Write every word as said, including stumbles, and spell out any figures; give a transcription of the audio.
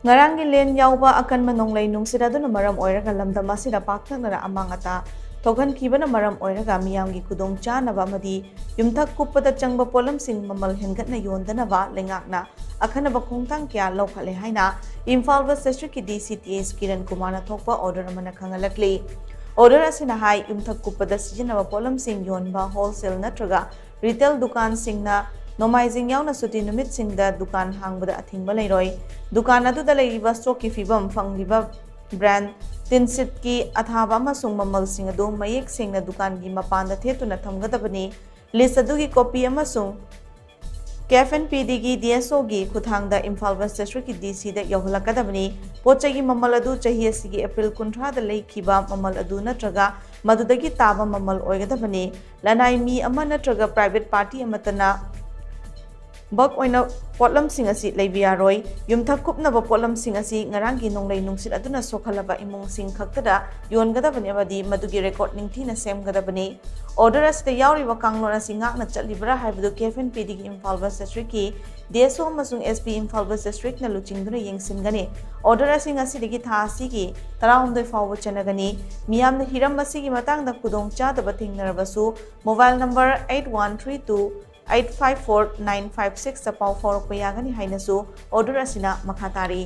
ꯉꯔꯥꯡꯒꯤ ꯂꯦꯟ ꯌꯥꯎꯕ ꯑꯀꯟꯕ ꯅꯣꯡꯂꯩ ꯅꯨꯡꯁꯤꯠ ꯑꯗꯨꯅ ꯃꯔꯝ ꯑꯣꯏꯔꯒ ꯂꯝꯗꯝ ꯑꯁꯤꯗ ꯄꯥꯛꯇꯛꯅꯅ ꯑꯃꯥꯡ ꯑꯇꯥ ꯊꯣꯛꯍꯟꯈꯤꯕꯅ ꯃꯔꯝ ꯑꯣꯏꯔꯒ ꯃꯤꯌꯥꯝꯒꯤ ꯈꯨꯗꯣꯡ ꯆꯥꯅꯕ ꯑꯃꯗꯤ ꯌꯨꯝꯊꯛ ꯀꯨꯞꯄꯗ ꯆꯪꯕ ꯄꯣꯠꯂꯝꯁꯤꯡ ꯃꯃꯜ ꯍꯦꯟꯒꯠꯅ ꯌꯣꯟꯗꯅꯕ ꯂꯩꯉꯥꯛꯅ ꯑꯈꯟꯅꯕ ꯈꯣꯡꯊꯥꯡ ꯀꯌꯥ ꯂꯧꯈꯠꯂꯦ ꯍꯥꯏꯅ ꯏꯝꯐꯥꯜ ꯋꯦꯁ ꯗꯤꯁꯇ꯭ꯔꯤꯛꯀꯤ ꯗꯤ ꯁꯤ ꯇꯤ ꯑꯦꯁ ꯀꯤꯔꯟ ꯀꯨꯃꯥꯔꯅ ꯊꯣꯛꯄ ꯑꯣꯔꯗꯔ ꯑꯃꯅ ꯈꯪꯍꯜꯂꯛꯂꯤ꯫ ꯑꯣꯔꯗꯔ ꯑꯁꯤꯅ ꯍꯥꯏ, ꯌꯨꯝꯊꯛ ꯀꯨꯞꯄꯗ ꯁꯤꯖꯤꯟꯅꯕ ꯄꯣꯠꯂꯝꯁꯤꯡ ꯌꯣꯟꯕ ꯍꯣꯜꯁꯦꯜ ꯅꯠꯇ꯭ꯔꯒ ꯔꯤꯇꯦꯜ ꯗꯨꯀꯥꯟꯁꯤꯡꯅ ꯅꯣꯡꯃꯥꯏꯖꯤꯡ ꯌꯥꯎꯅ ꯁꯨꯇꯤ ꯅꯨꯃꯤꯠꯁꯤꯡꯗ ꯗꯨꯀꯥꯟ ꯍꯥꯡꯕꯗ ꯑꯊꯤꯡꯕ ꯂꯩꯔꯣꯏ꯫ ꯗꯨꯀꯥꯟ ꯑꯗꯨꯗ ꯂꯩꯔꯤꯕ ꯁ꯭ꯇꯣꯛꯀꯤ ꯐꯤꯕꯝ, ꯐꯪꯂꯤꯕ ꯕ꯭ꯔꯥꯟꯗ, ꯇꯤꯟꯁꯤꯠꯀꯤ ꯑꯊꯥꯕ ꯑꯃꯁꯨꯡ ꯃꯃꯜꯁꯤꯡ ꯑꯗꯨ ꯃꯌꯦꯛ ꯁꯦꯡꯅ ꯗꯨꯀꯥꯟꯒꯤ ꯃꯄꯥꯟꯗ ꯊꯦꯠꯇꯨꯅ ꯊꯝꯒꯗꯕꯅꯤ꯫ ꯂꯤꯁ ꯑꯗꯨꯒꯤ ꯀꯣꯄꯤ ꯑꯃꯁꯨꯡ ꯀꯦ F N P ꯗꯤꯒꯤ D S ꯑꯣꯒꯤ ꯈꯨꯠꯊꯥꯡꯗ ꯏꯝꯐꯥꯜ ꯋꯦꯁ ꯗꯤꯁꯇ꯭ꯔꯤꯛꯀꯤ ꯗꯤ ꯁꯤꯗ ꯌꯧꯍꯜꯂꯛꯀꯗꯕꯅꯤ꯫ ꯄꯣꯠ ꯆꯩꯒꯤ ꯃꯃꯜ ꯑꯗꯨ ꯆꯍꯤ ꯑꯁꯤꯒꯤ ꯑꯦꯄ꯭ꯔꯤꯜ ꯀꯨꯟꯊ꯭ꯔꯥꯗ ꯂꯩꯈꯤꯕ ꯃꯃꯜ ꯑꯗꯨ ꯅꯠꯇ꯭ꯔꯒ ꯃꯗꯨꯗꯒꯤ ꯇꯥꯕ ꯃꯃꯜ ꯑꯣꯏꯒꯗꯕꯅꯤ꯫ ꯂꯅꯥꯏ ꯃꯤ ꯑꯃ ꯅꯠꯇ꯭ꯔꯒ ꯄ꯭ꯔꯥꯏꯚꯦꯠ ꯄꯥꯔꯇꯤ ꯑꯃꯠꯇꯅ ꯕꯜꯛ ꯑꯣꯏꯅ ꯄꯣꯠꯂꯝꯁꯤꯡ ꯑꯁꯤ ꯂꯩꯕ ꯌꯥꯔꯣꯏ꯫ ꯌꯨꯝꯊꯛ ꯀꯨꯞꯅꯕ ꯄꯣꯠꯂꯝꯁꯤꯡ ꯑꯁꯤ ꯉꯔꯥꯡꯒꯤ ꯅꯣꯡꯂꯩ ꯅꯨꯡꯁꯤꯠ ꯑꯗꯨꯅ ꯁꯣꯛꯍꯜꯂꯕ ꯏꯃꯨꯡꯁꯤꯡ ꯈꯛꯇꯗ ꯌꯣꯟꯒꯗꯕꯅꯤ ꯑꯃꯗꯤ ꯃꯗꯨꯒꯤ ꯔꯦꯀꯣꯔꯗ ꯅꯤꯡꯊꯤꯅ ꯁꯦꯝꯒꯗꯕꯅꯤ꯫ ꯑꯣꯔꯗꯔ ꯑꯁꯤꯗ ꯌꯥꯎꯔꯤꯕ ꯀꯥꯡꯂꯣꯟ ꯑꯁꯤ ꯉꯥꯛꯅ ꯆꯠꯂꯤꯕ꯭ꯔꯥ ꯍꯥꯏꯕꯗꯨ ꯀꯦ ꯑꯦꯐ ꯑꯦꯟ ꯄꯤ ꯗꯤꯒꯤ ꯏꯝꯐꯥꯜ ꯋꯦꯁ ꯗꯤꯁꯇ꯭ꯔꯤꯛꯀꯤ ꯗꯤ ꯑꯦꯁ ꯑꯣ ꯑꯃꯁꯨꯡ ꯑꯦꯁ ꯄꯤ ꯏꯝꯐꯥꯜ ꯋꯦꯁ ꯗꯤꯁꯇ꯭ꯔꯤꯛꯅ ꯂꯨꯆꯤꯡꯗꯨꯅ ꯌꯦꯡꯁꯤꯟꯒꯅꯤ꯫ ꯑꯣꯔꯗꯔ ꯑꯁꯤ ꯉꯁꯤꯗꯒꯤ ꯊꯥ ꯑꯁꯤꯒꯤ ꯇꯔꯥꯍꯨꯝꯗꯣꯏ ꯐꯥꯎꯕ ꯆꯠꯅꯒꯅꯤ꯫ ꯃꯤꯌꯥꯝꯅ ꯍꯤꯔꯝ ꯑꯁꯤꯒꯤ ꯃꯇꯥꯡꯗ ꯈꯨꯗꯣꯡ ꯆꯥꯗꯕ ꯊꯦꯡꯅꯔꯕꯁꯨ mobile number eight one three two eight five four nine five six ꯇ ꯄꯥꯎ ꯐꯥꯎꯔꯛꯄ ꯌꯥꯒꯅꯤ ꯍꯥꯏꯅꯁꯨ ꯑꯣꯔꯗꯔ ꯑꯁꯤꯅ ꯃꯈꯥ ꯇꯥꯔꯤ꯫